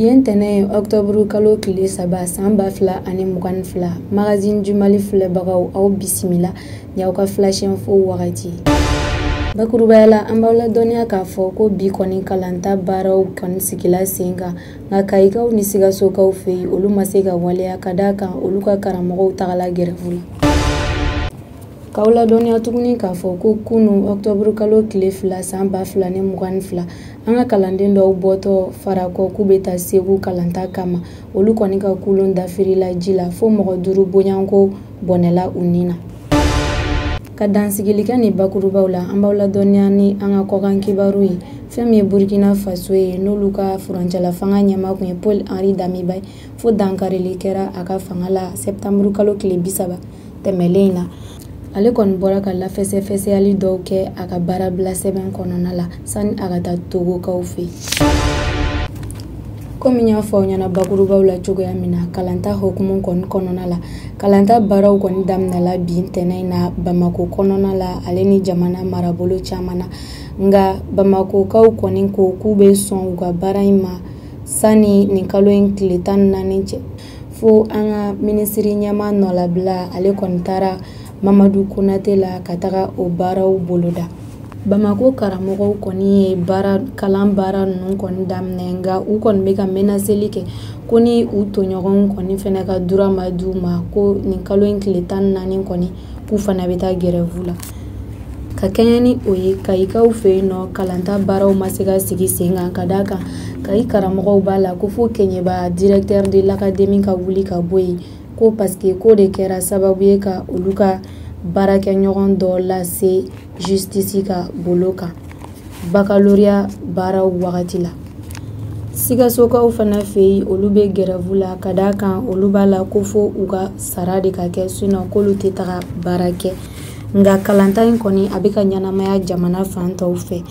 Bi ye ntɛnɛn ye, octobre kalo tile 3, san 2022. Magazine du Mali filɛbagaw, aw bisimila ni aw ka flash info wagati ye. Bakurubaya la, an b'aw ladɔnniya k'a fɔ ko bi kɔni kalanta baaraw kɔni sigila sen kan, nka Kayikaw ni Sikasokaw fɛ yen, olu ma se ka waleya ka d'a kan olu ka karamɔgɔw tagala grève la. K'aw ladɔnniya tuguni k'a fɔ ko kunu, octobre kalo tile 2, san 2022, an ka kalanden dɔw bɔtɔ Farakɔ k'u bɛ taa Segu kalanta kama, olu kɔni ka kulun dafirila ji la fo mɔgɔ 5 bonyanko bɔnɛla u ni na. Ka dansigili kɛ nin bakurubaw la, an b'aw ladɔnniya ni an ka kɔkan kibaru ye. Fɛn min ye Burkina Faso ye, n'olu ka furancɛla fanga ɲɛmaa kun ye Paul Henri Damiba ye, fo dankarili kɛra a ka fanga la septembre kalo tile 30 tɛmɛlen in na. Ale kɔni bɔra ka lafɛsɛfɛsɛyali dɔw kɛ a ka baarabila sɛbɛn kɔnɔna la sani a ka taa Togokaw fɛ yen. Komi n y'a fɔ aw ɲɛna bakurubaw la cogoya min na, kalanta hokumu kɔni kɔnɔna la, kalanta baaraw kɔni daminɛla bi ntɛnɛn in na Bamako kɔnɔna la, ale ni jamana marabolo caman na. Nka Bamakokaw kɔni ko k'u bɛ sɔn u ka baara in ma sani nin kalo in tile 14 cɛ. Fo an ka minisiri ɲɛmaa nɔlabila, ale kɔni taara Mamadu Konate la ka taga o baaraw boloda. Bamako karamɔgɔw kɔni ye baara kalan baara ninnu kɔni daminɛ, nka u kɔni bɛ ka menaceli kɛ ko ni u tɔɲɔgɔnw kɔni fɛnɛ ka droit ma d'u ma, ko nin kalo in tile 14 kɔni, k'u fana bɛ taa grève la. Ka kɛɲɛ ni o ye, Kayikaw fɛ yen nɔ, kalanta baaraw ma se ka sigi sen kan ka d'a kan Kayi karamɔgɔw b'a la ko fo Kɛɲɛba directeur de l'académie ka wuli ka bɔ yen, ko parce que ko de kɛra sababu ye ka olu ka baarakɛɲɔgɔn dɔ lase justice ka bolo kan baccalauréat baaraw wagati la. Sikasokaw fana fɛ yen, olu bɛ grève la ka d'a kan olu b'a la ko fo u ka sara de ka kɛ, sinon k'olu tɛ taga baara kɛ. Nka kalanta in kɔni a bɛ ka ɲɛnamaya jamana fan tɔw fɛ.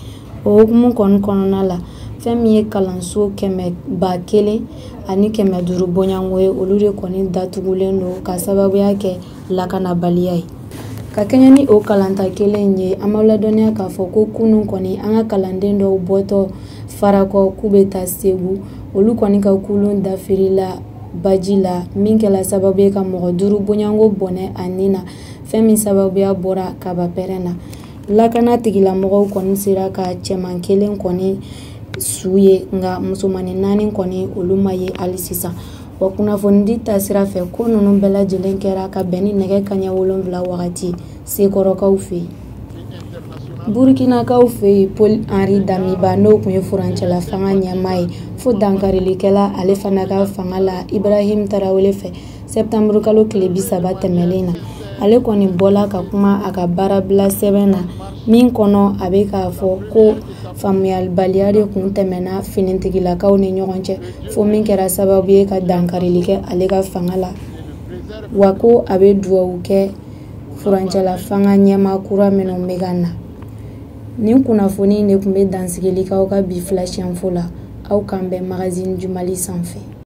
O hukumu kɔni kɔnɔna la, fɛn min ye kalanso 100 1,500 bɔɲɔgɔnko ye, olu de kɔni datugulen don ka sababuya kɛ lakanabaliya ye. Ka kɛɲɛ ni o kalanta kelen in ye, an b'aw ladɔnniya k'a fɔ ko kunun kɔni, an ka kalanden dɔw bɔtɔ Farakɔ k'u bɛ taa Segu, olu kɔni ka kulun dafirila baji la, min kɛla sababu ye ka mɔgɔ 5 bonyanko bɔnɛ a ni na. Fɛn min sababuya bɔra kaba pɛrɛn na, lakana tigilamɔgɔw kɔni sera ka cɛman kelen kɔni su ye, nka musomanin naani kɔni, olu ma ye hali sisan. Wa kunnafonidi ta sira fɛ, ko ninnu bɛɛ lajɛlen kɛra ka bɛn ni nɛgɛ kaɲɛ 7 wagati Sekɔrɔkaw fɛ yen. Burukinakaw fɛ yen, Paul Henri Damiba, n'o tun ye furancɛla fanga ɲɛmaa ye, fo dankarilikɛla ale fana ka fanga la Ibrahim Tarawele fɛ septembre kalo tile 30 tɛmɛlen na, ale kɔni bɔla ka kuma a ka baarabila sɛbɛn na min kɔnɔ, a bɛ k'a fɔ ko faamuyalibaliya de kun tɛmɛna finitigilakaw ni ɲɔgɔn cɛ, fo min kɛra sababu ye ka dankarili kɛ ale ka fanga la, wa ko a bɛ dugawu kɛ furancɛla fanga ɲɛmaa kura minnu bɛ ka na. Nin kunnafoni de tun bɛ dansigili k'aw ka bi flash info la. Aw k'an bɛn Magazine du Mali sanfɛ.